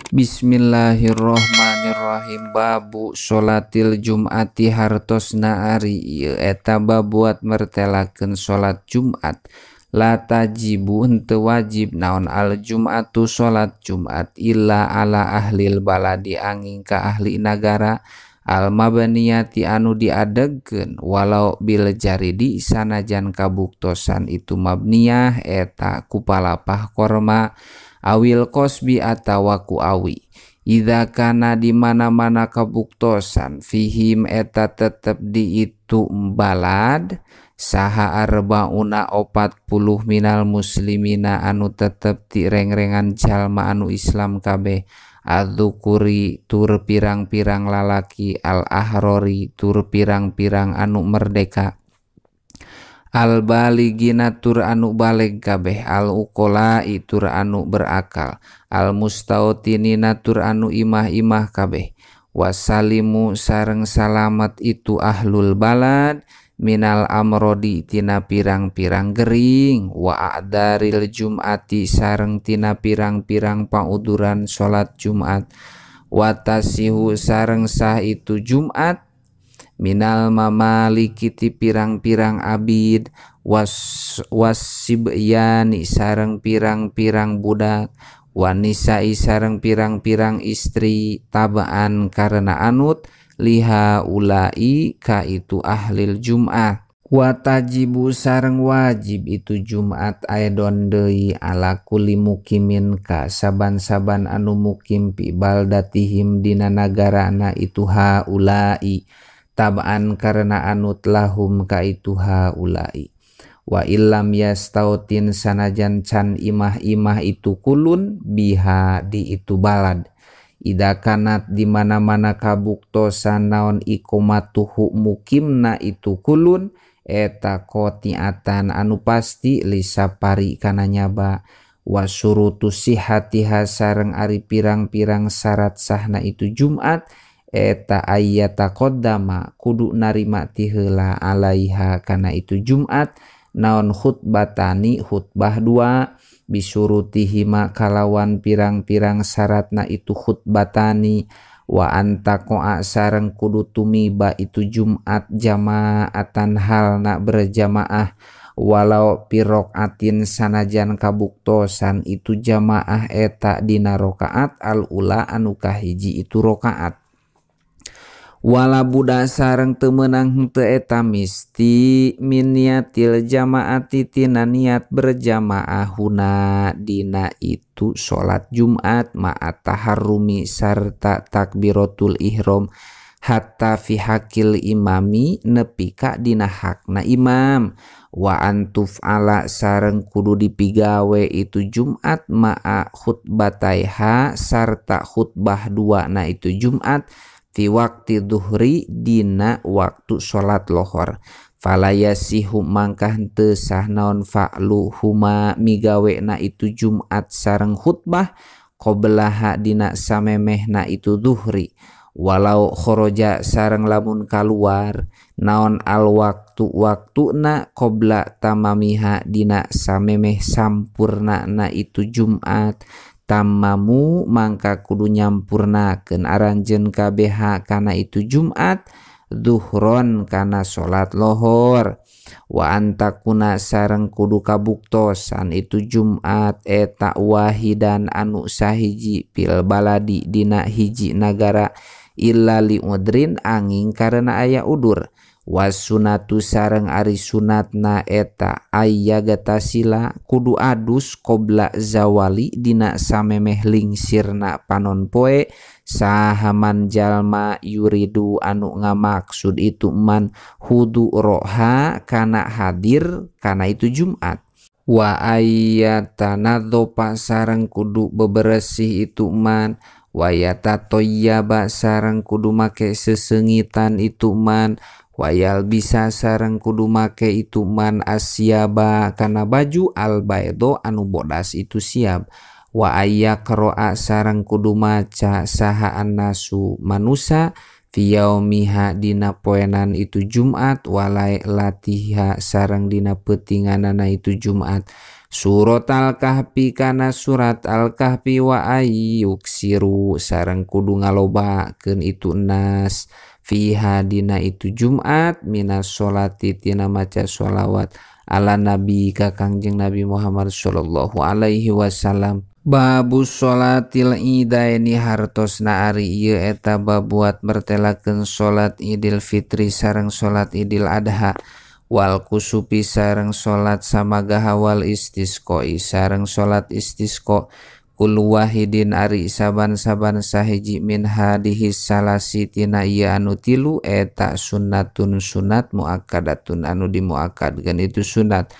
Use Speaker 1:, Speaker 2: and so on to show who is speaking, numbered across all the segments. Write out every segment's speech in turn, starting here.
Speaker 1: Bismillahirrahmanirrahim. Babu sholatil jum'ati hartosna ari ieu eta babuat mertelakeun salat Jumat. La tajibu henteu wajib naon al jum'atu salat Jumat illa ala ahlil baladi angin ka ahli nagara al mabniyati anu diadegkeun walau bil jaridi sanajan kabuktosan itu mabniyah eta ku palapah korma awil kosbi atawa ku awi. Idza kana di mana-mana kabuktosan fihim eta tetep di itu balad saha arbauna 40 minal muslimina anu tetep ti rengrengan jalma anu Islam kabeh adzukuri tur pirang-pirang lalaki al ahrori tur pirang-pirang anu merdeka al baligina tur anu baleg kabeh al uqolai tur anu berakal al mustautinina tur anu imah-imah kabeh wasalimu sareng salamat itu ahlul balad minal amrodi tina pirang-pirang gering wa a'daril jum'ati sareng tina pirang-pirang pauduran salat Jumat watasihu sareng sah itu Jumat minal mamaliki ti pirang-pirang abid wasibyani sareng pirang-pirang budak wanisai sareng pirang-pirang istri tabaan karena anut liha ulai ka itu ahlil Jumat. Watajibu sareng wajib itu Jumat aidon deui ala kulli mukimin ka saban-saban anu mukim pi baldatihim dina nagarana itu haulai tabaan karena anut lahum ka itu haulai. Wa illam yastautin sanajan can imah-imah itu kulun biha di itu balad. Ida kanat di mana-mana kabuktosan naon iqomatuhu mukimna itu kulun eta qotiatan anu pasti lisapari kana nyaba wasurutu sihatiha sareng ari pirang-pirang syarat sahna itu Jumat eta ayyata qaddama kudu narima ti heula alaiha kana itu Jumat naon khutbatani khutbah dua bisurutihima kalawan pirang-pirang syaratna itu khutbatani wa antaqoa sareng kudu tumiba itu Jumat jamaatan halna berjamaah walau pirokaatin sanajan kabuktosan itu jamaah eta dina rokaat al ula anu kahiji itu rokaat. Wala buda sareng teu meunang henteu eta misti min niatil jamaati tina niat berjamaah huna dina itu salat Jumat ma'a taharrumi sarta takbiratul ihram hatta fi hakil imami nepi ka dina hakna imam wa antuf ala sareng kudu dipigawe itu Jumat ma'a khutbataiha sarta khutbah dua na itu Jumat fi waktu duhri dina waktu salat lohor. Falayasihu mangkah henteu sah naon fa'lu huma migawena itu Jumat sareng khutbah qoblaha dina samemehna itu duhri. Walau khoroja sareng lamun kaluar naon al waktu waktuna qobla tamamiha dina samemeh sampurna na itu Jumat. Tamamu mangka kudu nyampurnakeun aranjeun kabeh kana itu Jumat zuhron kana salat lohor wa antakuna sareng kudu kabuktosan itu Jumat eta wahidan anu sahiji fil baladi dina hiji nagara illa li udrin angin karena aya udur wasunatu sareng ari sunatna eta ayyagasila kudu adus qobla zawali dina samemeh lingsirna panon poe sahaman jalma yuridu anu ngamaksud itu man hudu roha kana hadir kana itu Jumat. Wa ayyatanadzofa sareng kudu beberesih itu man wayata toyyaba sareng kudu make sesengitan itu man wayal bisa sareng kudu make itu man asyaba kana baju al baedo anu bodas itu siap wa ayyaqra'a sareng kudu maca saha annasu manusa fi yaumiha dina poenan itu Jumat walai latiha sareng dina peutinganana itu Jumat. Surat Al-Kahfi kana surat Al-Kahfi wa ayyuksiru sareng kudu ngalobakeun itu nas fiha dina itu Jumat minas sholati tina maca sholawat ala nabi ka Kangjeng Nabi Muhammad sallallahu alaihi wasallam. Babu sholatil idaini hartosna ari ieu eta babuat mertelakeun salat Idul Fitri sareng salat Idul Adha wal kusupi sareng salat samagaha wal istisqoi sareng salat istisqo kullu wahidin ari saban-saban sahiji min hadihi salasi tina ieu anu tilu eta sunnatun sunat muakkadatun anu dimuakkadkeun itu sunat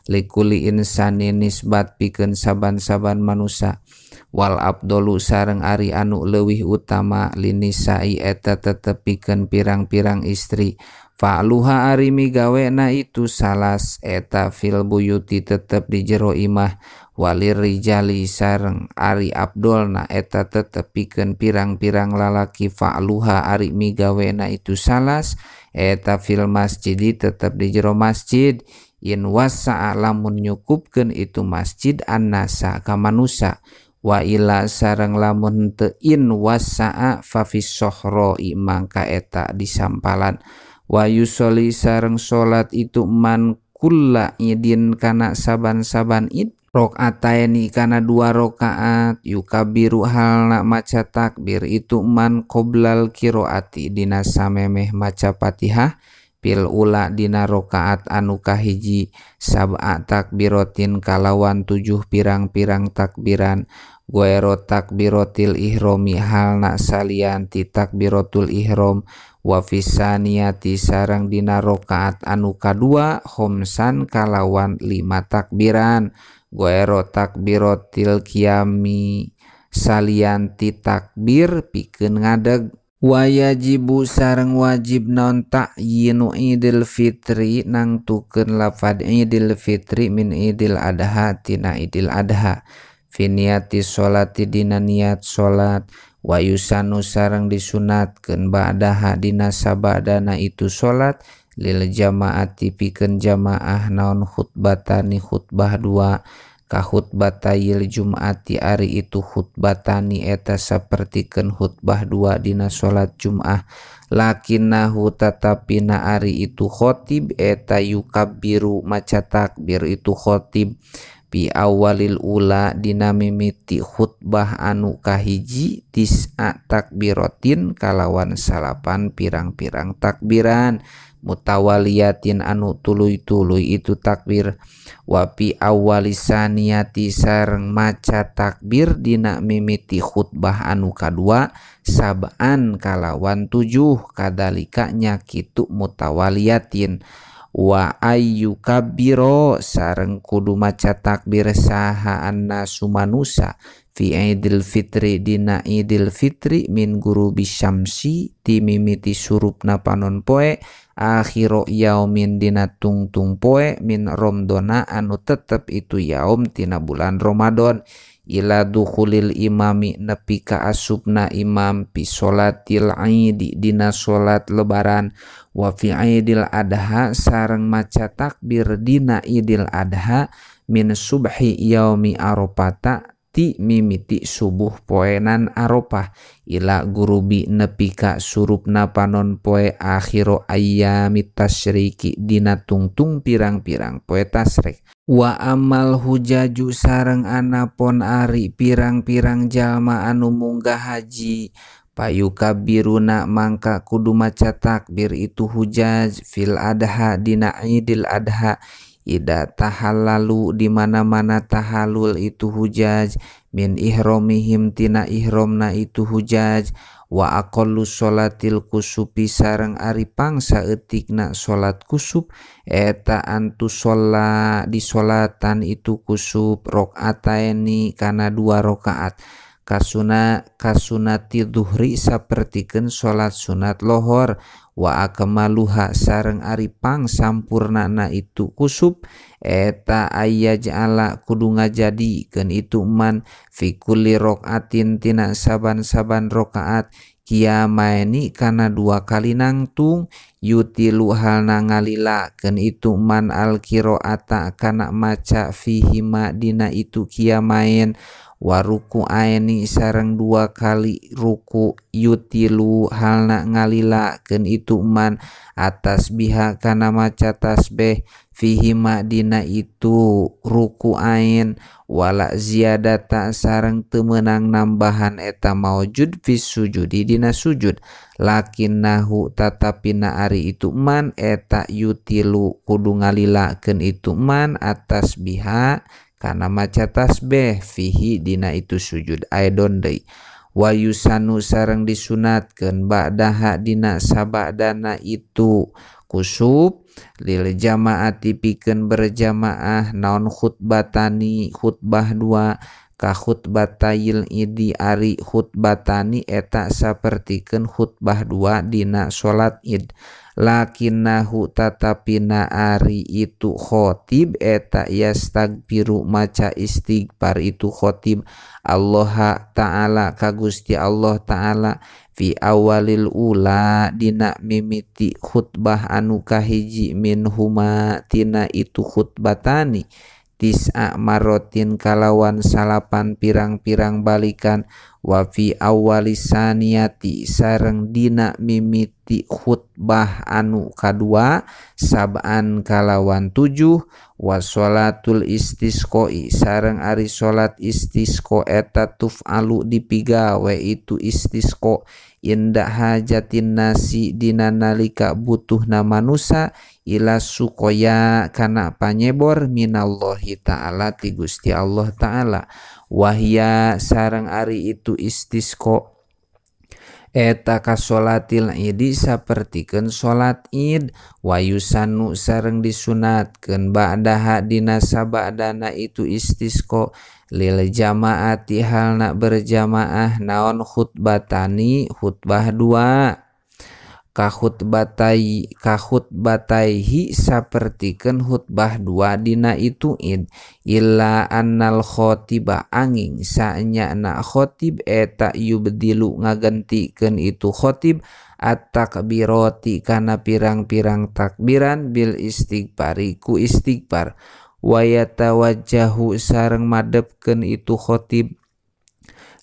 Speaker 1: likuli insani nisbat pikeun saban-saban manusia wal abdolu sareng ari anu leuwih utama linisai eta tetep pikeun pirang-pirang istri fa'luha ari migawena itu salas eta fil buyuti tetep di jero imah walir rijali sareng ari abdolna eta tetep pikeun pirang-pirang lalaki fa'luha ari migawena itu salas eta fil masjidi tetep di jero masjid in wasa'a lamun nyukupkeun itu masjid annasa ka manusa wa ila sareng lamun teu in wasa'a fa fis sohro mangka eta disampalan wa yusoli sareng salat itu man kulla idin kana saban-saban id rakaataini kana dua rakaat yukabiru halna maca takbir itu man qoblal qiraati dina samemeh maca Fatihah pil ula dina rakaat anu kahiji sab'a takbiratin kalawan 7 pirang-pirang takbiran guero takbiratil ihromi halna salian ti takbiratul ihrom wa fisaniyati sareng dina rakaat anu kadua khomsan kalawan 5 takbiran guero takbiratil qiyami salian ti takbir pikeun ngadeg. Wajibu sareng wajib naon ta'yinu Idul Fitri nangtukeun lafad Idul Fitri min Idul Adha tina Idul Adha fi niyati sholati dina niat salat wa yusanu sareng disunatkeun ba'daha dina sabadana itu salat lil jamaati pikeun jamaah naon khutbatani khutbah dua ka khutbatayil jum'ati ari itu khutbatani eta sapertikeun khutbah dua dina salat Jum'ah lakinnahu tatapina ari itu khotib eta yukabbiru maca takbir itu khotib pi awalil ula dina mimiti khutbah anu kahiji tis'a takbiratin kalawan salapan pirang-pirang takbiran mutawaliyatin anu tuluy-tuluy itu takbir wa pi awalisaniyati sareng maca takbir dina mimiti khutbah anu kadua sab'an kalawan 7 kadalika nya kitu mutawaliyatin wa ayyukabbiro sareng kudu maca takbir saha annasu manusa fi Idul Fitri dina Idul Fitri min gurubi syamsi ti mimiti surupna panon poe akhiro yaumin dina tungtung poe min romdona anu tetep itu yaum tina bulan Ramadan ila dukhulil imami nepi ka asupna imam fi sholatil aidi dina salat lebaran wa fi Idul Adha sareng maca takbir dina Idul Adha min subhi yaumi Arafata ti mimiti subuh poenan Arafah ila gurubi nepi ka surupna panon poe akhiro ayyamit tasyriqi dina tungtung pirang-pirang poe tasrik. Wa amal hujaju sareng anapon ari pirang-pirang jalma anu munggah haji payukabiruna mangka kudu maca takbir itu hujaj fil adha dina Idul Adha ida tahallalu di mana-mana tahalul itu hujaj min ihromihim tina ihromna itu hujaj wa aqallu sholatil kusupi sareng ari pangsa eutikna salat kusup eta antu shola di sholatan itu kusup rakaataini kana 2 rakaat kasuna kasunati duhri sapertikeun salat sunat lohor wa akmaluha sareng ari pang sampurnana itu kusup eta ayyaj'ala kudu ngajadikeun itu man fi kulli rokaatin tina saban-saban rakaat kiamaini kana dua kali nangtung yutilu halna ngalilakeun itu man al qiraata kana maca fihima dina itu kiamain waruku aini sareng dua kali ruku yutilu halna ngalilakeun itu man atas biha kana maca tasbih fihima dina itu ruku ain wala ziyadata sareng teu meunang nambahan eta maujud fis sujudi dina sujud lakinnahu tatapina ari itu man eta yutilu kudu ngalilakeun itu man atas biha kana maca tasbih fihi dina itu sujud aidon deui wa yusanu sareng disunatkeun ba'daha dina sabadana itu kusub lil jamaati pikeun berjamaah naon khutbatani khutbah dua ka khutbatayil idi ari khutbatani eta sapertikeun khutbah dua dina salat id lakinnahu tatapina ari itu khotib eta yastagfiru maca istighfar itu khotib Allah ta'ala ka Gusti Allah ta'ala fi awalil ula dina mimiti khutbah anu kahiji minhuma tina itu khutbatani tis'a marotin kalawan salapan pirang-pirang balikan wa fi awalis saniyati sareng dina mimiti khutbah anu kadua sab'an kalawan 7 wa sholatul istisqoi sareng ari salat istisqo eta tuf'alu dipigawe itu istisqo inda hajatin nasi dina nalika butuhna manusa ila sukoya kana panyebor minallahi ta'ala ti Gusti Allah ta'ala wahya sareng ari itu istisqo eta ka sholatil idi sapertikeun salat id wa yusanu sareng disunatkeun ba'daha dina sabadana itu istisqo lil jamaati halna berjamaah naon khutbatani khutbah dua ka khutbataihi sapertikeun khutbah dua dina itu id illa annal khotiba angin saenyana khotib eta yubdilu ngagentikeun itu khotib at-takbirati kana pirang-pirang takbiran bil istighfari ku istighfar wa yatawajjahu sareng madepkeun itu khotib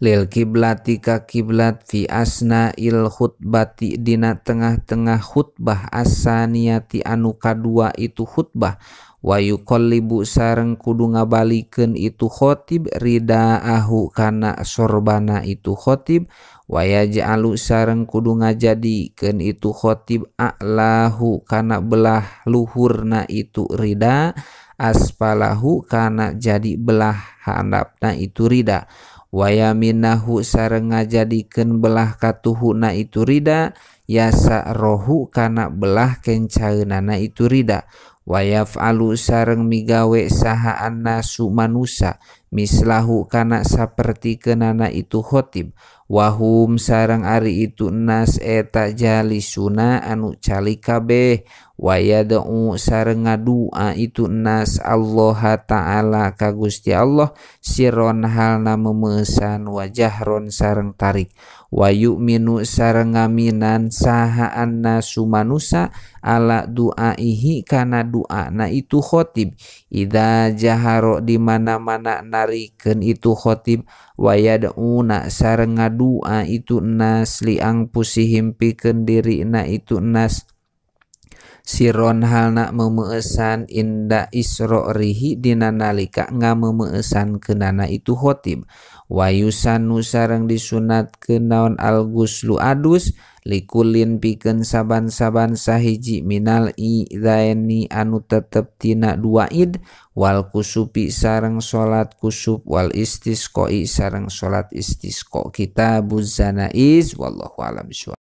Speaker 1: lil kiblati ka kiblat fi asna'il khutbati dina tengah-tengah khutbah asaniyati anu kadua itu khutbah wa yuqallibu sareng kudu ngabalikeun itu khotib ridaahu kana sorbana itu khotib wa yaj'alu sareng kudu ngajadikeun itu khotib a'lahu kana belah luhurna itu rida asfalahu kana jadi belah handapna itu rida wayaminahu sareng ngajadikeun belah katuhuna itu rida yasa rohu kana belah kencaeunana itu rida wayaf'alu sareng migawe saha annasu manusa mislahu kana sapertikeunana itu khotib wahum sareng ari itu nas eta jalisuna anu calik kabeh wayad'u sareng ngadua itu nas Allah ta'ala ka Gusti Allah siron halna memeusan wajahron sareng tarik wa yu'minu sareng ngaminan saha annasu manusa ala du'aihi kana du'ana itu khotib idza jaharo di mana-mana narikeun itu khotib wayad'una sareng ngadua itu nas liang pusihim pikeun dirina itu nas siron halna memeusan inda isrorihi dina nalika ngamemeusan keunana itu khotib wayusanu sareng disunatkeun naon al-guslu adus likulin pikeun saban-saban sahiji minal idzaini anu tetep tina dua id wal kusupi sareng salat kusub wal istisqoi sareng salat istisqo. Kitabuz Zanaiz wallahu a'lam bishawab.